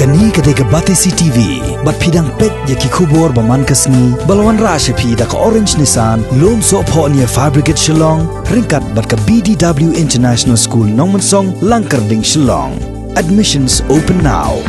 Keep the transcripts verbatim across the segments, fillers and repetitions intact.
Kane ka dei ka Batesi T V, bad phi dang peit ïa ki khubor ba man ka sngi, ba la wanrah sha phi da ka Orange Nissan, Lumsohphoh near Fire Brigade Shillong, ryngkat bad ka B D W International School Nongmensong, Langkyrding, Shillong. Admissions open now.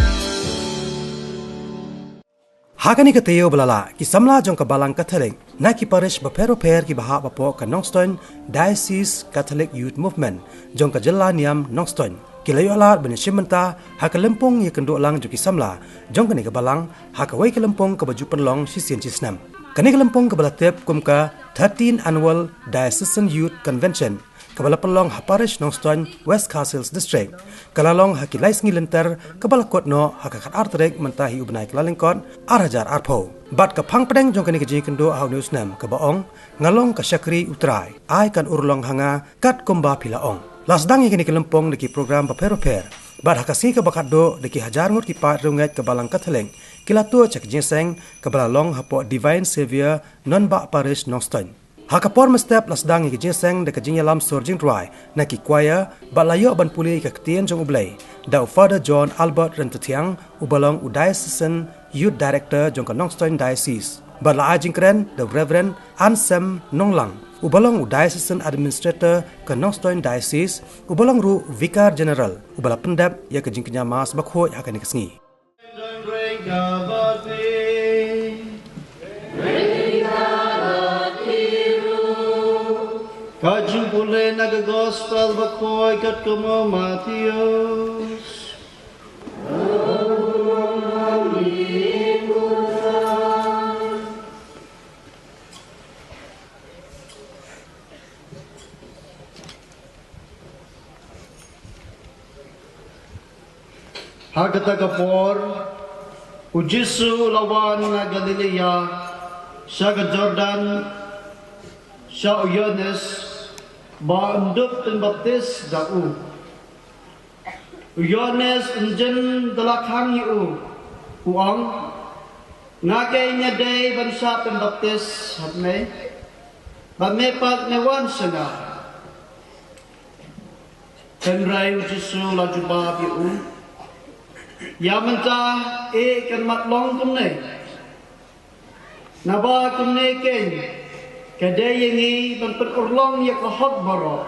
Ha kane ka taïew ba la lah, ki samla jong ka Balang Katholik na ki parish bapher bapher kiba hap hapoh ka Nongstoiñ Diocese Catholic Youth Movement jong ka jylla niam Nongstoiñ, ki la ïoh lad ban ïashim bynta ha ka lympung ïakynduh lang jong ki samla jong kane ka balang, ha kawei ka lympung kaba ju pynlong shisien shi snem. Kane ka lympung kaba la tip kum ka thirteen Annual Diocesan Youth Convention, kaba la pynlong ha Parish Nongstoiñ, West Khasi Hills District, ka la long ha ki lai sngi lynter, kaba la kut noh ha ka khatar tarik mynta hi u bnai Kyllalyngkot, ar hajar arphew. Bad ka phang pdeng jong kane ka jingïakynduh ha une u snem kaba ong, Nga long ka shakri U Trai, ai kan urlong ha nga, katkum ba phi la ong. La sdang ïa kane ka lympung da ki program bapher bapher. Bad ha ka sngi kaba khatduh da ki hajar ngut ki paid riewngeit ka Balang Katholik, ki la tuh sha ka jingïaseng kaba la long hapoh Divine Saviour, Nonbah Parish, Nongstoiñ. Ha ka por mynstep la sdang ïa ka jingïaseng da ka jingïalam sur jingrwai na ki choir, bad la ïoh ban pule ïa ka ktien jong U Blei da u Father John Albert Ryntathiang, uba long u Diocesan Youth Director jong ka Nongstoiñ Diocese. Bad la ai jingkren da u Reverend Ansem Nonglang, uba long u Diocesan Administrator ka Nongstoiñ Diocese, uba long ruh u Vicar General, uba la pyndep ïa ka jingkñia Mass bakhuid ha kane ka sngi. Ka jingpule na ka Gospel bakhuid katkum u Mathaios. Ha kata ka por, u Jisu u la wan na Galilea, sha ka Jordan, sha u Ïoannis, ba un dup pynbaptis da u. U Ïoannis un jin da la khang ïa u, u ong, Nga keiñ nga dei ban shah pynbaptis ha me, bad me pat me wan sha nga. Hynrei u Jisu u la jubab ïa u, Ïa mynta, eh, kan mat long kumne. Naba kumne keiñ, ka dei ïa ngi ban pynurlong ïa ka hok baroh.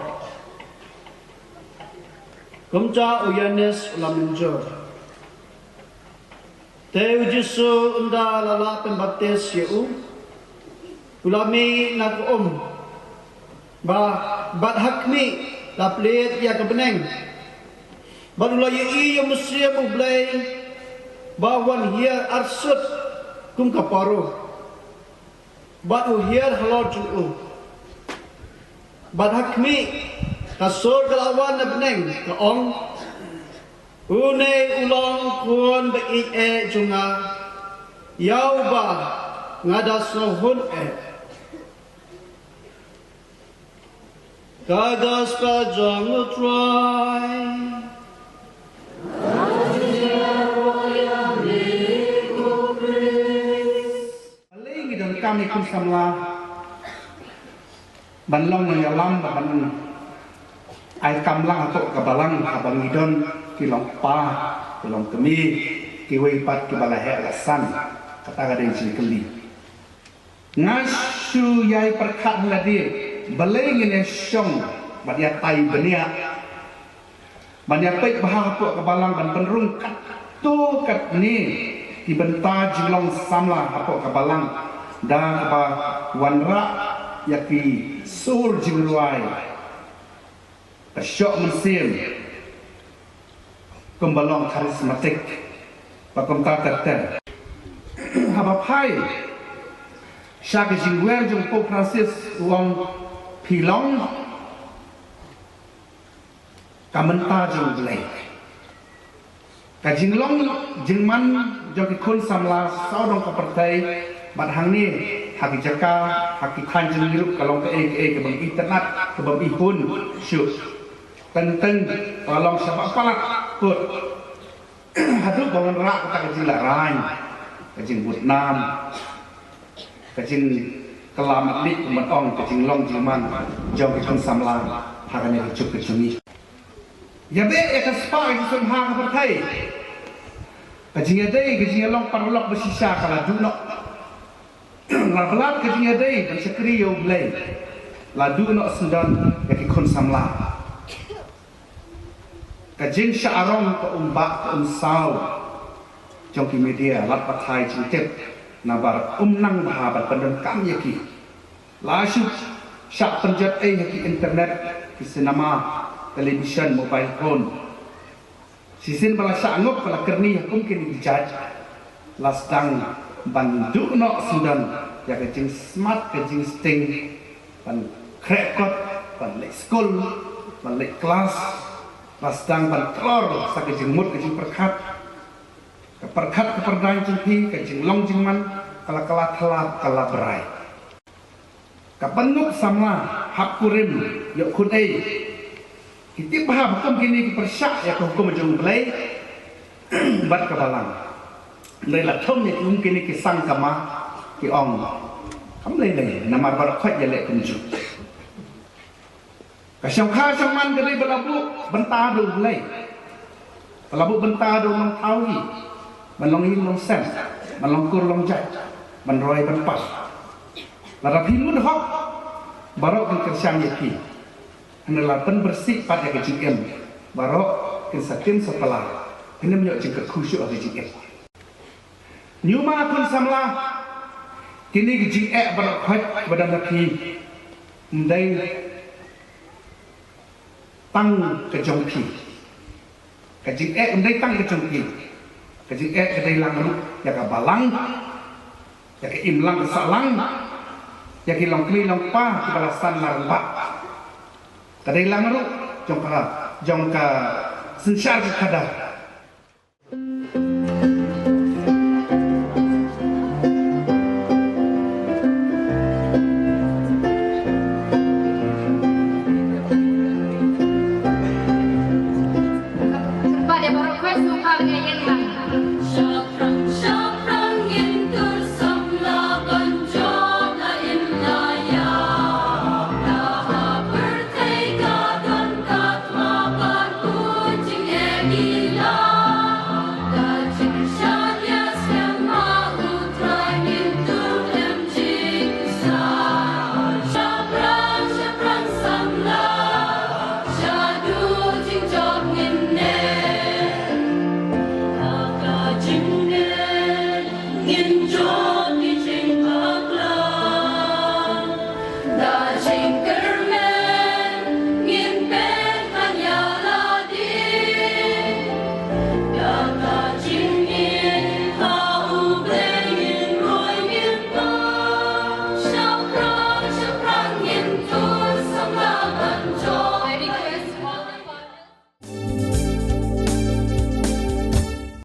Kumta u Ïoannis u la mynjur. Te u Jisu ynda la lah pynbaptis ïa u, u la mih na ka um. Ba, bad ha khmih, la plied ïa ka bneng. Bad u la ïohi ïa u Mynsiem U Blei, ba u wan hiar arsut kum ka paru. Bad u hiar halor jong u. Bad ha khmih, ka sur ka la wan na bneng, ka ong, Une u long khun ba ïeit eh jong nga, ïa uba nga da sngewhun eh. Ka Gospel jong U Trai. Balei ngi donkam ïa ki khun samla ban long nongïalam, ban ai kam lang hapoh ka balang, haba ngi don ki long kpa, ki long kmie, kiwei pat kiba la heh la san? Kata ka dei jingkylli. Nga shu ïai pyrkhat ha lade, balei ngin ïa shong ban ïatai bniah, ban ïa peit bha hapoh ka balang, ban pynrung katto katne ki bynta jinglong samla hapoh ka balang, da kaba wanrah ïa ki sur jingrwai, ka shoh mynsiem, kumba long charismatic, bad kumta ter ter. Haba phai sha ka jingwer jong Pope Francis, u ong, phi long ka bynta jong U Blei. Ka jinglong jingman jong ki khun samla sawdong ka pyrthei, bad hangne ha ki jaka, ha ki thaiñ jong ngi ruh ka long kaei kaei kaba ngi itynnad, kaba ngi hun shuh. Teng teng ba long sha ba palat put. Haduh ba wanrah kata ka jinglahraiñ, ka jingbud nam, ka jingkylla matmih, kumba ong, ka jinglong jingman jong ki khun samla ha kane ka juk ka jong ngi. Ïa beh ïa ka spah ka jingsngewbha ka pyrthei. Ka jingïadei, ka jingïalong paralok ba shisha ka la duh noh. La blad ka jingïadei ban shakri ïa U Blei, la duh noh syndon ïa ki khun samla. Ka jingshah arong ka um bah ka um saw jong ki media, lad pathai jingtip, nabar um nang bha ban pyndonkam ïa ki. La shu shah pynjot ei ha ki internet, ki cinema, television, mobile phone. Shisien ba la shah ngop, ba la kyrni ha kum kine ki jait, la sdang ban duh noh syndon ïa ka jingsmat, ka jingsting, ban khreh kot, ban leit skul, ban leit klas, la sdang ban klor sa ka jingmut, ka jingpyrkhat. Ka pyrkhat ka pyrdaiñ jong phi, ka jinglong jingman ka la, ka la thala, ka la brai. Ka bynñiuh samla hap kurim ïoh khun ei. Ki tip bha ba kum kine ki pyrshah ïa ka hukum jong U Blei bad ka balang. Hynrei la thum ïa ki um kine ki sang kama, ki ong, kam lei lei, namar baroh khoit ïaleh kumjuh. Ka shongkha shongman ka dei ba la buh bynta da U Blei, ba la buh bynta da U Nongthaw hi, ban long ïing long sem, ban long kur long jait, ban roi ban pal. Lada phi mut hok, baroh kin kyrshan ïa phi. Hynrei la pynbyrsieh pat ïa ka jingim, baroh kin sa tim sa pla. Phin ym ïoh jingkyrkhu shuh ha ka jingim. Ñiuma khun samla, kine ki jingeh baroh khoit ba don ha phi, ym dei tang ka jong phi. Ka jingeh ym dei tang ka jong phi. Ka jingeh ka dei lang ruh ïa ka balang, ïa ka imlang ka sahlang, ïa ki longkmie longkpa kiba la san la rangbah. Ka dei lang ruh jong ka, jong ka synshar ka khadar.